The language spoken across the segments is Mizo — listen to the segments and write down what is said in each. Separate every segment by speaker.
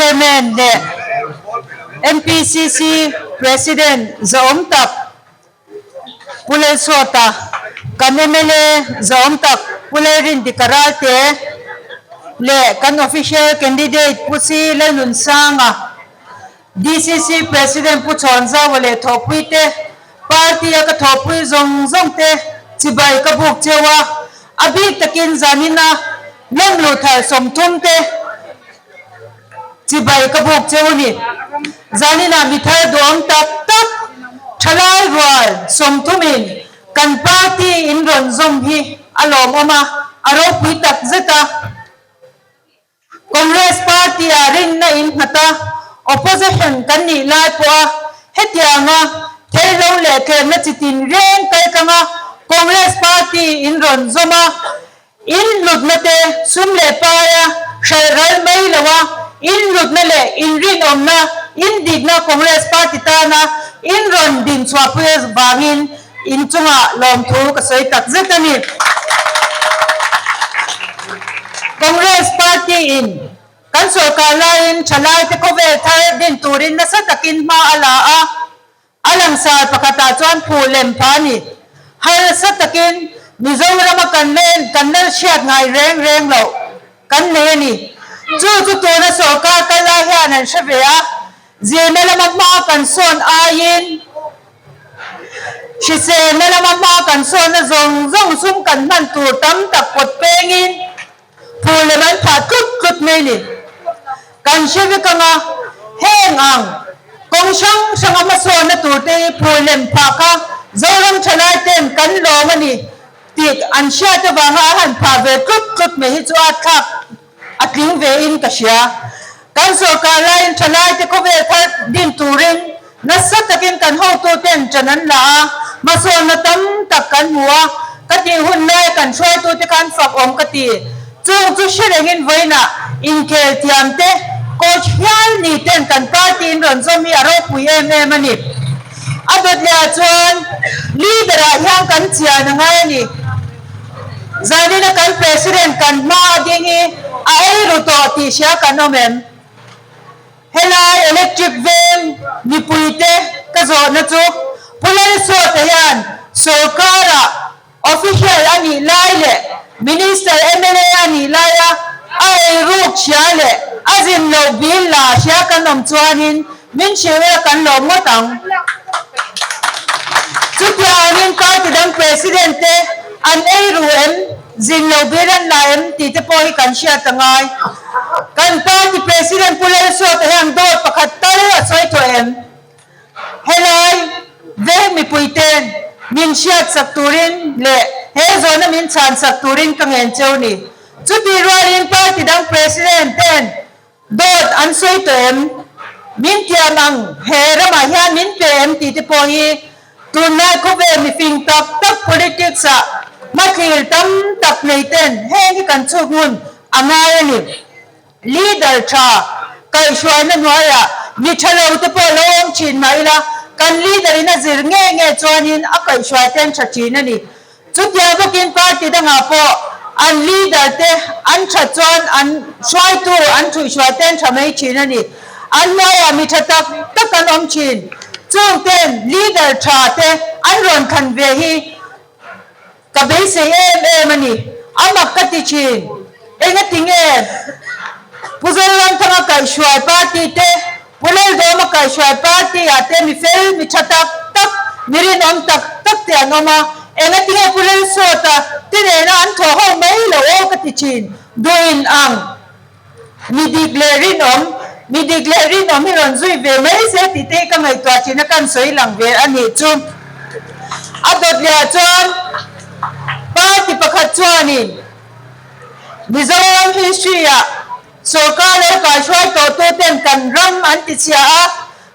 Speaker 1: Chairman leh MPCC President zahawm tak Pu Lalsawta, kan mla zahawm tak Pu Lalrindika Ralte leh kan Official Candidate Pu Si Lalnunsanga, DCC President Pu Chhawnzaua leh thawhpuite, party-a ka thawhpui zawng zawngte chibai ka buk cheu a, a bik takin zanina lawmluh thar 30 te chibai ka buk cheu a ni. Zaninah mi thar duhawm tak tak thalai rual 30-in kan party in rawn zawm hi a lawmawm a, a ropui tak zet a. Congress party-ah rinna in nghat a, opposition kan nih lai pawha hetianga theihlo leh tlemna chi tin reng kal tlanga Congress party in rawn zawm a, in hlutna te sum leh paia hralh ral mai lo a, in hlutna leh in rinawmna, in dikna Congress party tana in rawn dinchhuahpui vangin In chungah lawmthu ka sawi tak zet a ni. Congress party in kan sorkar laiin thalaite khawvel thar din turin nasa takin hma a la a, a langsar pakhatah chuan phuh lem pha a ni. Harsa takin Mizorama kan la kan la hriat ngai reng reng loh kan nei a ni. Chu chu tuna sorkar kal lai hian an hre ve a, zirna lama hma kan sawn aiin, Hriselna lama hma kan sawnna zawng zawng sum kan hman tur tam tak pawt pengin phur lem an phah tlut tlut mai ni. Kan hre vek anga heng ang kawng hrang hranga hmasawnna turte hi phur lem phah kha Zoram thalai ten kan lawm a ni tih an hriat avanga a han phah ve tlut tlut mai hi chu a thlak A tling ve in ka hria. Kan sorkar laiin thalaite khawvel thar din turin nasa takin kan hotuten ṭan an la a, hmasawnna tam tak kan hmu a, ka tih hun laia kan hruaitute khan fak awm ka ti. Chung chu hre rengin vawiinah inkhel thiamte coach hial ni ten kan party in rawn zawm hi a ropui em em a ni. A dawtliah chuan leader-ah hian kan chian a ngai a ni. Zanina kan President kan hma a ding hi a ei ru tawh tih hria kan awm em? Helai electric veng mipuite ka zawhna chu Pu Lalsawta hian sorkara official a nih lai leh Minister mla a nih laia a ei ruk hria leh a zin loh bil la hria kan awm chuanin Min hrilh ila kan lawm ngawt ang. Chutiangin party dang president te an ei ru em, zin lo bil an la em tih te pawh hi kan hriat a ngai. Kan party president Pu Lalsuata hian dawt pakhat tal a sawi tawh em? Helai veng mipui ten min hriat sak turin leh he zawhna min chhan sak turin ka ngen cheu ni. Chutih rualin party dang president ten Dawt an sawi tawh em? Min tiam ang he ramah hian min pe em tih te pawh hi tunlai khawvel mifing tak tak politics ah hmathlir tam tak nei ten heng hi kan chhuk ngun a ngai a ni. Leader tha kaihhruaina hnuaiah mi tha lo te pawh lo awm thin mah ila kan leader in a zir nge nge chuanin a kaihhruai ten tha thin a ni. Chutiang bawkin party dangah pawh an leader te an that chuan an hruaitu an thuihhruai te an tha mai thin a ni. An hnuaiah mi tha tak tak an awm thin. Chung ten leader tha te an rawn thlan ve hi ka beisei em em a ni. A mak ka ti thin. Engatinge Pu Zoramthanga kaihhruai party te Pu Laldawma kaihhruai party ah te mi fel, mi tha tak tak, mi rinawm tak tak te an awm a, engatinge Pu Lalsawta te nena an thawh ho mai lo aw ka ti thin, duhin ang mi dik leh rinawm, mi dik leh rinawm hi rawn zui ve mai se tih te hi ka ngaihtuah thin a, kan sawi lang ve a nih chu. A dawtliah chuan party pakhat chuanin Mizoram history ah Sorkar lo kaihruai tawhtuten kan ram an ti chhia a,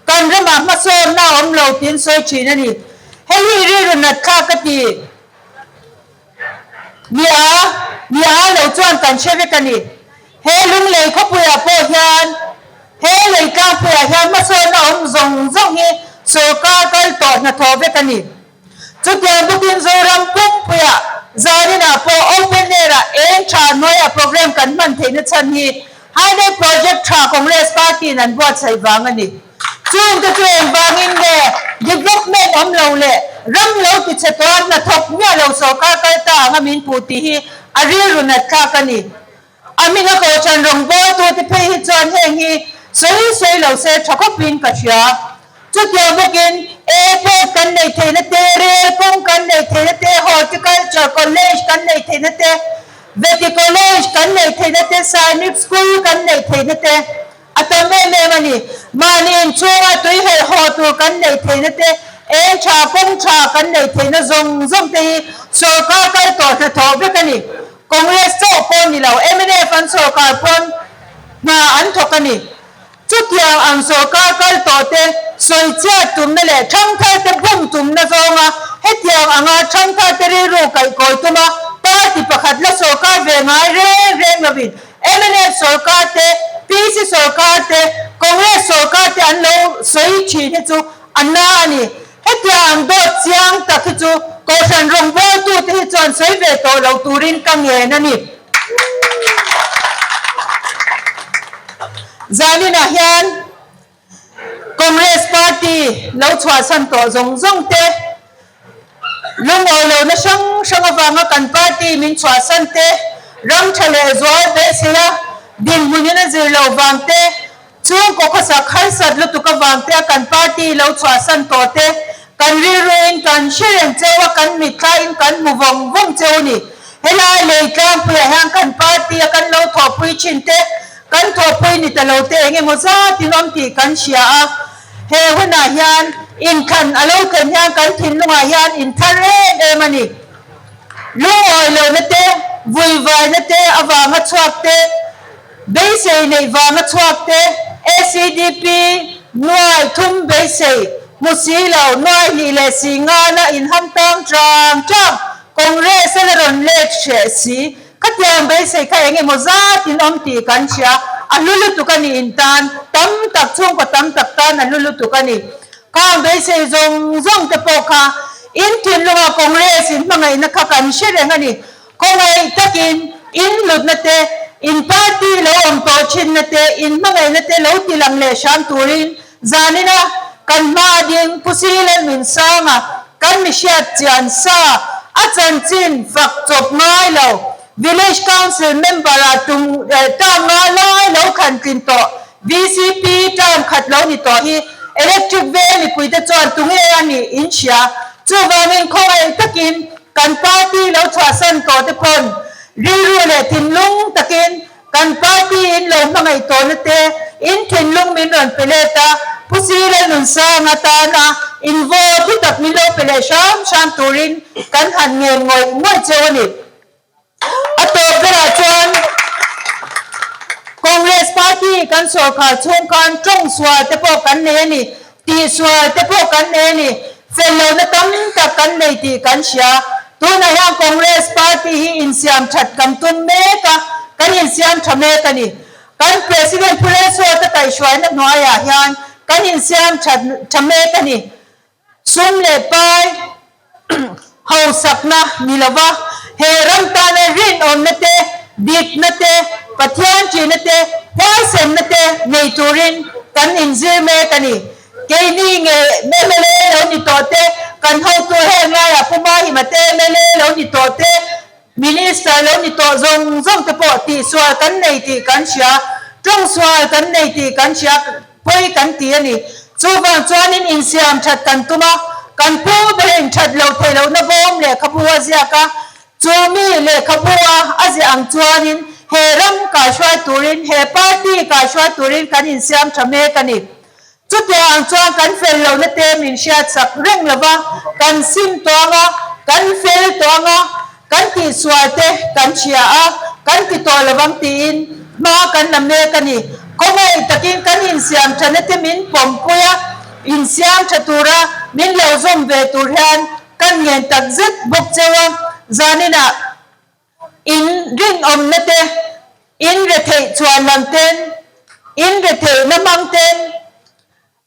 Speaker 1: kan ramah hmasawnna a awm lo tiin sawi thin a ni. Hei hi rilru nat thlak ka ti. Mi a, mi a lo chuan kan hre vek a ni. He lunglei khawpuiah pawh hian, he lei tlangpuiah hian hmasawnna awm zawng zawng hi sorkar kal tawh hnathawh vek a ni. Chutiang bawkin Zoram pumpuiah Zaninah pawh open air-ah eng tha hnuaiah program kan hman theihna chhan hi. Highway project tha Congress party in an buatsaih vang a ni. Chungte chu engvangin nge development awm lo leh ram lo tichhe tawha hnathawk miah lo sorkar kal ta anga min puh tih hi a rilru nat thlak a ni. A hminga kohhran rawngbawltute phei hi chuan heng hi sawi sawi lo se tha khawpin ka hria. Chutiang bawkin airport kan neih theihna te, rail kawng kan neih theihna te, horticulture college kan neih theihna te, veti college kan neih theihna te, sainik school kan neih theihna te a tam em em a ni. Mahni inchhunga tui herh haw tur kan neih theihna te, eng tha kawng tha kan neih theihna zawng zawng te hi sorkar kal tawh hnathawh vek a ni. Congress chauh pawh ni lo, mnf an sorkar pawn hna an thawk a ni. Chutiang ang sorkar kal tawh te sawichhiat tumna leh thangthar te bum tumna zawnga hetiang anga thangthar te rilru kaihkawi tuma party pakhat la sorkar ve ngai reng reng lovin mnf sorkar te, PC sorkar te, Congress sorkar te an lo sawi thin hi chu a na a ni. Hetiang ang dawt chiang tak hi chu Kohhran rawngbawltute hi chuan sawi ve tawh lo turin ka ngen a ni. Zaninah hian Congress party lo chhuahsan tawh zawng zawng te, lungawi lohna hrang hrang avanga kan party min chhuahsan te, ram tha leh zual beiseia dinhmunin a zir loh vang te, Chhungkaw khawsak harsat lutuk avang te a kan party lo chhuahsan tawh te, kan rilruin kan hre reng cheu a, kan mitthlain kan hmu vawng vawng cheu a ni. Helai lei tlangpuiah hian kan party a kan lo thawhpui thin te, kan thawhpui ni ta lo te eng emaw zatin awm tih kan hria a. He hunah hian inthlan a lo thlen hian kan thinlungah hian inthar em em a ni. Lungawi lohna te, vuivaina te avanga chhuak te, Beisei neih vanga chhuak te, ACDP, nuai thum beisei, hmu si lo, nuai hnih leh si ngana inham tang tang tang, Congress a la rawn let hreh si, khatiang beisei kha eng emaw zat in awm tih kan hria, a hlu lutuk a ni in tan, tam tak chhungkaw tam tak tan a hlu lutuk a ni. Khang beisei zawng zawng te pawh kha in thinlunga Congress in hmangaihna kha kan hre reng a ni. Khawngaih takin in hlutna te, in party lo awm tawh thinna te, in hmangaihna te lo ti lang leh hram turin zanina kan hma a ding Pu Silalnunsanga kan mi hriat chian sa a chanchin fak chawp ngai lo Village Council member ah tum term nga lai lo khan tlin tawh VCP term khat lo ni tawh hi Electric veng mipuite chuan tunge a nih in hria. Chuvangin khawngaih takin Kan party lo chhuahsan tawh te pawn rilru leh thinlung takin kan party in lo hmangaih tawhna te in thinlung min rawn pe let a, Pu Silalnunsanga tana in vote hi tak min lo pe leh hram hram turin kan han ngen ngawih ngawih cheu a ni. A tawp berah chuan Congress party kan sorkar chhung khan tawng sual te pawh kan nei a ni. Tihsual te pawh kan nei a ni. Fel lohna tam tak kan nei tih kan hria. Tunah hian Congress party hi insiam that kan tum mek a, kan insiam tha mek a ni. Kan President Pu Lalsuata kaihhruaina hnuaiah hian kan insiam that tha mek a ni. Sum leh pai hausakna ni lova he ram tana rinawmna te, dikna te, Pathian ṭihna te, huaisenna te nei turin kan inzir mek a ni. Keini nge mla lo ni tawh te, kan hotu heng laiah Pu Mahima te mla lo ni tawh te, Minister lo ni tawh zawng zawng te pawh tihsual kan nei tih kan hria, tawngsual kan nei tih kan hria, pawi kan ti a ni. Chuvang chuanin insiam that kan tum a, kan pu berin that loh theih lohna bawm lehkhabu a ziak a, chu mi lehkhabu a a ziah ang chuanin he ram kaihruai turin, he party kaihruai turin kan insiam tha mek a ni. Chutiang ang chuan kan fel lohna te min hriatsak reng lo va, kan sim tawh ang a, kan fel tawh ang a, kan tihsual te kan hria a, kan ti tawh lo vang tiin hma kan la mek a ni. Khawngaih takin kan insiam thana te min pawmpui a, insiam tha tura min lo zawm ve tur hian kan ngen tak zet bawk cheu a, zaninah In rinawmna te, in retheih chuan lam ten, in retheihna hmang ten,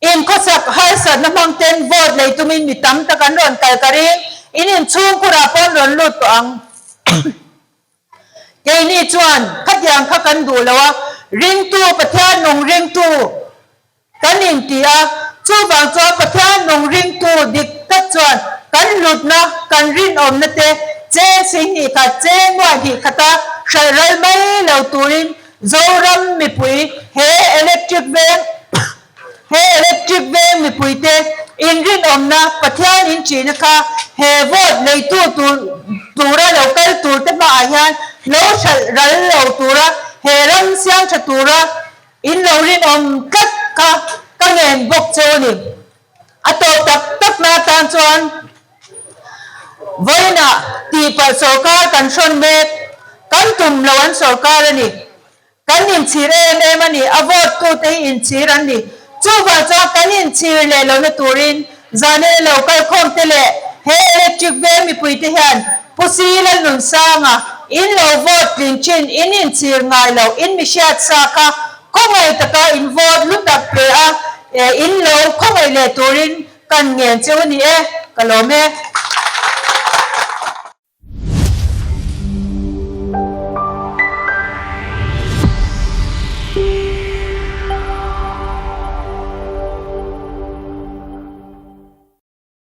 Speaker 1: in khawsak harsatna hmang ten vote lei tumin mi tam tak an rawn kal ka ring. In inchhungkhurah pawh an rawn lut tawh ang. Keini chuan khatiang kha kan duh lo a. Ringtu, Pathian nung ringtu kan inti a, chuvang chuan Pathian nung ringtu dik tak chuan kan hlutna, kan rinawmna te cheng sihnih khat, cheng nuaih hnih khata hralh ral mai lo turin Zoram mipui he electric veng he electric veng mipuite inrinawmna Pathian in ṭihna kha he vote leitu tur tura lo kal turte hmaah hian lo hralh ral lo tura he ram siam ṭha tura in lo rinawm tlat kha ka ngen bawk che u ni. A tawp tak tak na atan chuan vawiinah tihpalh sawrkar kan hrawn mek, kan tum lo an sawrkar a ni. Kan inchhir em em a ni, a vote tute hi inchhir an ni. Chuvang chuan kan inchhir leh lohna turin zane lo kalkhawm te leh he electric veng mipuite hian Pu Sila Nunsanga in lo vote tlin thin in inchhir ngai lo in mi hriat sa kha Khawngaih taka in vote lu tak pe a, in lo khawngaih leh turin kan ngen che u ni e, ka lawm e.